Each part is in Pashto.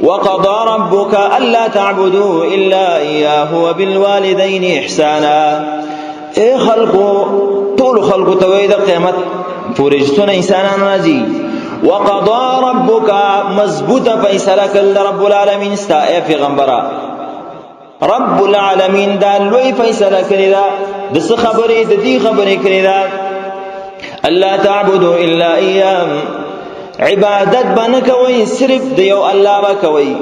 وقضى ربك الا تعبدوا الا اياه وبالوالدين احسانا. اے خلقو، ټول خلقو ته وای د قیامت پورې څونه انسانان راځي، وقضى ربك، مضبوطه فیصله کړل رب العالمین ستا. اے پیغمبره، رب العالمین دا لوی فیصله کړی دا د څه خبرې، د دې خبرې کړی دا، الله تعبدو الا ایام، عبادت باندې کوي صرف د یو الله با کوي.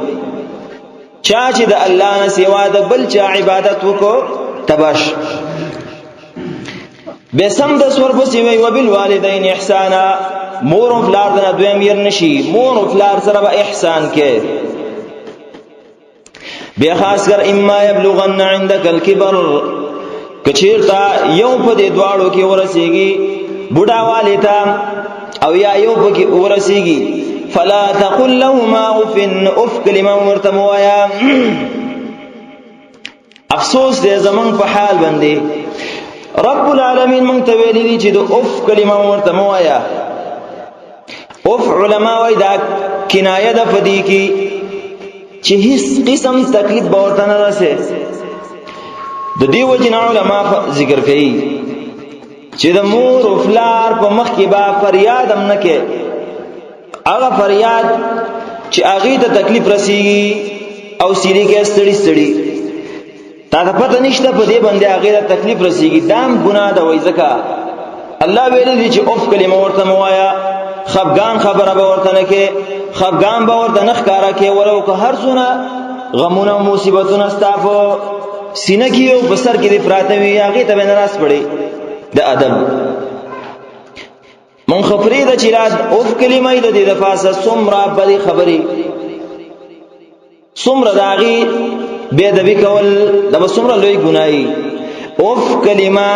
چا چې د الله نه سوا د بل چا عبادت وکړو، تباش به. سم د سور پسې وی وبالوالدین احسانا، مور او پلار د دویم ير نشي، مور او پلار سره به احسان کې. بیا خاص کر اما یبلغن عندك الكبر، کچیرتا یو په دې دواړو کې ورسیږي بوډا والي ته او یا یو په کې ورسیږي، فلا تقل لهما اف، اف کلمه ورته موایا. افسوس دې زمون په حال باندې. رب العالمین مونږ ته ویلي دي چې د اف کلمه ورته موایا. اف علما وای دا کنایه ده فدی کی چې هیڅ قسم تکلیف به ورته نه رسي. د دې وجه علما ذکر کوي چې د مور او فلار په مخ کې با فریاد هم نه کې، هغه فریاد چې هغه ته تکلیف رسیږي او سیری کې ستړي ستړي، تا ته پته نشته په دې باندې هغه ته تکلیف رسیږي، دام ګناه ده. وای ځکه الله ویلي دي چې اوف کلمه ورته موایا، خفګان خبره به ورته نه کې، خفګان به ورته نه ښکارا کې، ولو که هر څونه غمونه او مصیبتونه ستا په سینه کې او په سر کې دې پراته وي، هغې ته به نه راس پړي. د ادب مونږ خبرې د چې راز اوف کلمه د دې د فاسه څومره بدې خبرې، څومره داغي بے ادبی کول، دا به څومره لوی ګناي. اوف کلمه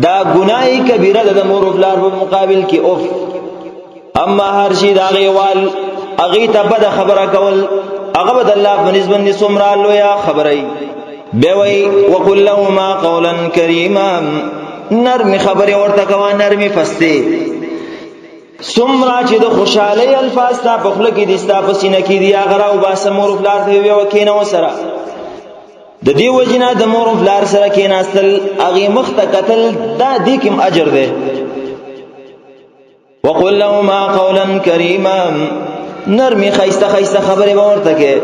دا ګناي کبیره ده د مور او پلار په مقابل کې اوف. اما هر شي دا غیوال اغه ته بد خبره کول، هغه بد الله په نسبت باندې څومره لوی خبره. به وی وقل لهما قولا کریما، نرمي خبره ورته کوه، نرمي فسته. څومره چې د خوشحالۍ الفاظ تا په خوله کې دي، ستا په سینه کې دي، هغه راوباسه، مور او پلار ته ویې وکښېنه ورسره. د دې وجې نه د مور او پلار سره کښېناستل، هغې مخ ته کتل، دا دې کې هم اجر دی. وقل لهما قولا کریما، نرمي ښایسته ښایسته خبرې به ورته کې.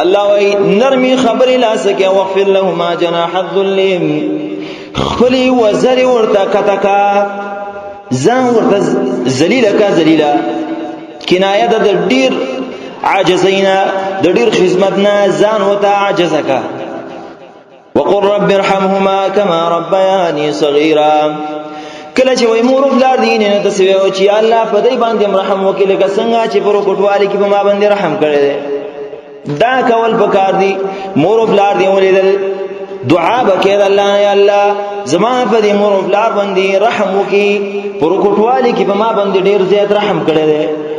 الله وای نرمي خبرې لاس کې. واغفر لهما جناح الذل، خپلې وزرې ورته کتکا، ځان ورته ذلیله کا. ذلیله کنایه ده د ډیر عاجزینا، د ډیر خدمت نه ځان وته عاجز کا. وقل رب ارحمهما كما ربياني صغيرا. کله چې وای مور پلار دی نه تاسو ویو چې الله په دې باندې رحم وکړي لکه څنګه چې پر کوټوالي کې په ما باندې رحم کړی دی. دا کول پکار دی. مور پلار دی ولیدل، دعا وکړه الله، یا الله زما په دې مور پلار باندې رحم وکړي، پر کوټوالي کې په ما باندې ډیر زیات رحم کړی دی.